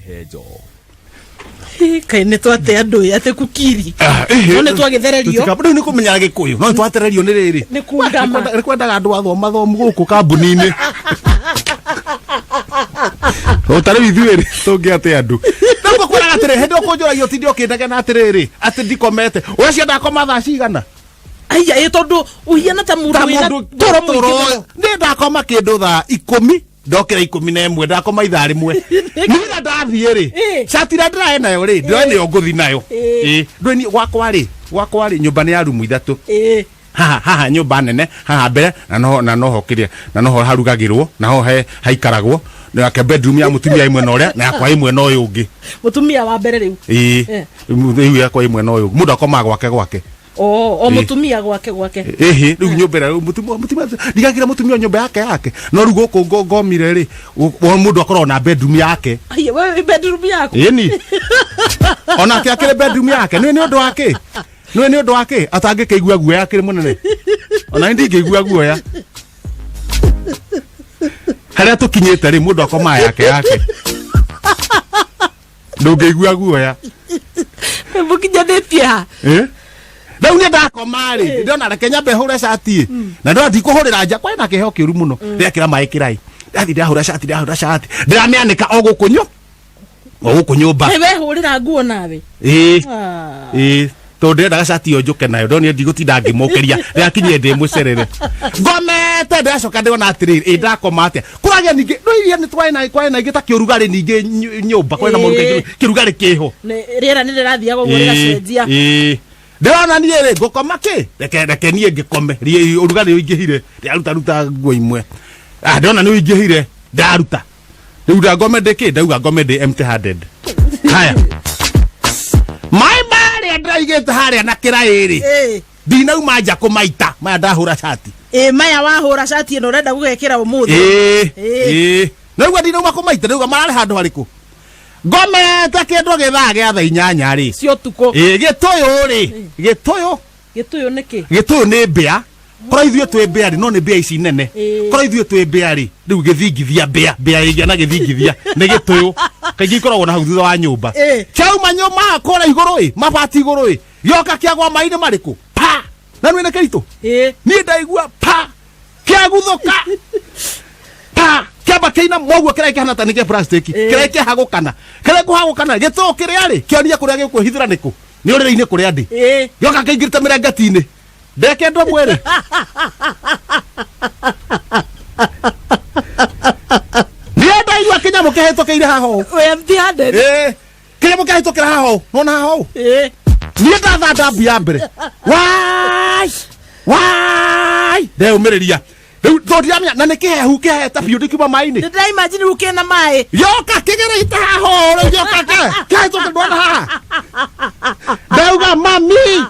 Kĩhenjo. Kaĩ nĩ twate andũ ĩ atĩ kukiri no nĩ twagĩthererio. Rĩu nĩ kũmenya Gĩkũyũ, no nĩ twatererio nĩ rĩrĩ. Nĩ kungama. Nĩ kwendaga andũ athoma mathomu gũkũ kambuni-inĩ. O ta rĩu ithuĩ rĩ, tũngĩate andũ. Rĩu ngũkwĩraga atĩrĩ, hĩndĩ ĩyo kũnjũragia ũtinde ũkĩndegena atĩrĩrĩ, atĩ ndikomete. Ũreciria ndakoma thaa cigana? Aya, ĩ tondũ ũhiana ta mũndũ Ta wĩna mũndũ toro mũingĩ toro. mũno. Nĩ ndakoma kĩndũ thaa 10, ndokĩra 11, ndakoma ithaa rĩmwe. Nĩra ndathiĩ rĩ, cati ĩrĩa ndĩrae nayo rĩ, ndĩroe nĩyo ngũthi nayo. Ĩ, ndũĩ niĩ gwakwa rĩ, gwakwa rĩ, nyũmba nĩ ya rumu 3. Haha haha nyũmba nene haha mbere, na noho na noho kĩrĩa, na noho harugagĩrwo, na ho he haikaragwo, nake bedroom ya mũtumia ĩ mwena ũrĩa na yakwa ĩ mwena ũyũ ũngĩ. Mũtumia wa mbere rĩu? Ĩĩ. Rĩu yakwa ĩ mwena ũyũ, mũndũ akomaga gwake gwake. O Ĩĩ. mũtumia gwake gwake. Ĩhĩ, rĩu nyũmba ĩrĩa mũtumia mũtumia ndigagĩra mũtumia nyũmba yake yake, no rĩu gũkũ ngomire rĩ, mũndũ akoragwo na bedroom yake. Aya, we bedroom yaku? Ĩni, onake akĩrĩ bedroom yake. Nĩ nĩ ũndũ wa kĩ? Nĩ nĩ ũndũ wa kĩ atangĩkĩigua guoya? Akĩrĩ mũnene, ona nĩ ndingĩigua guoya. Harĩa tũkinyĩte rĩ, mũndũ akomaga yake yake, ndũngĩigua guoya. Mũkinyanĩtie ha? Eh? Rĩu niĩ ndakoma rĩ, ndĩrona reke nyambe hũre cati, na ndĩrona ndikũhũrĩra nja kwĩna kĩheo kĩũru mũno. Ndĩrekĩra maĩ kĩrai, ndathiĩ ndahũra cati, ndahũra cati, ndĩramĩanĩka o gũkũ nyũ o gũkũ nyũmba. Ĩ, wehũrĩra nguo nawe? Ĩĩ. Ah. Ĩĩ, tondũ ndĩrendaga cati ĩyo njũke nayo, ndonire ndigũtinda ngĩmũkĩria, ndĩrakinyire ndĩ mũcerere ngomete. Ndĩracoka ndĩrona atĩrĩrĩ, ĩ ndakoma atĩa? Kũragĩa ningĩ no iria nĩ twarĩ na kwarĩ na ingĩ ta kĩũrugarĩ, ningĩ nyũmba kwarĩ na maũrugarĩ, kĩrugarĩ kĩho. Rĩera nĩ rĩrathiaga ũguo rĩgacenjia. Ĩĩ, ndĩrona niĩ rĩ, ngũkoma kĩ, reke reke niĩ ngĩkome. Ũrugarĩ ũingĩhire, ndĩraruta ruta nguo imwe. Ah, ndĩrona nĩ ũingĩhire, ndaruta. Rĩu ndangome ndĩ kĩ, ndauga ngome ndĩ empty handed. Haya, maĩ marĩa ndĩraigĩte harĩa na kĩraĩ rĩ, ndinauma nja kũmaita maya ndahũra cati. Ĩ, maya wahũra cati ĩno ũrenda gũgekĩra ũmũthĩ? Ĩĩ. Ĩĩ, naigua ndinauma kũmaita, ndauga mararĩ handũ harĩkũ? Ngomete kĩndũ gĩthaa gĩa thaa 8 rĩ. Cia ũtukũ. Ĩĩ, gĩtũyũ rĩ, gĩtũyũ. Gĩtũyũ nĩkĩ? Gĩtũyũ nĩ mbĩa. Korwo ithuĩ twĩ mbĩa rĩ, no nĩ mbĩa ici nene. Korwo ithuĩ twĩ mbĩa rĩ, rĩu gĩthingithia, mbĩa mbĩa ĩgĩa na gĩthingithia nĩ gĩtũyũ, kaingĩ ikoragwo na hau thutha wa nyũmba. Kĩauma nyũmba kũrĩa igũrũ ĩ, mabati igũrũ ĩ, gĩoka kĩagwa maĩ-inĩ marĩkũ pa, na nĩ nĩ kĩritũ. Niĩ ndaigua pa, kĩaguthũka pa, kĩamba kĩina moguo, kĩrĩa kĩhana ta nĩ kĩa plastic, kĩrĩa kĩhagũkana, kĩrĩa kũhagũkana gĩtũũ kĩrĩa rĩ, kĩonia kũrĩa gĩkwĩhithĩra nĩkũ, nĩ ũrĩrĩ-inĩ kũrĩa ndĩ. Gĩoka kĩingĩrĩte mĩrengeti-inĩ, ndeke ndwa mwĩrĩ. Niĩ ndaigua kĩnyamũ kĩhĩtũkĩire haha ũũ. Wĩ empty handed. Ĩĩ, kĩnyamũ kĩhĩtũkĩra haha ũũ, nona haha ũũ. Niĩ ndathanda mbu ya mbere, wai wai, ndeyũmĩrĩria rĩu tondũ ndiramenya na nĩ kĩhehu kĩhehete biũ, ndĩkiuma maĩ-inĩ. Nĩ ndĩraimagine rĩu kĩna maĩ. Gĩoka kĩgereite haha ũũ, rĩu gĩoka kĩhĩtũkĩra, ndona haha, ndauga mami.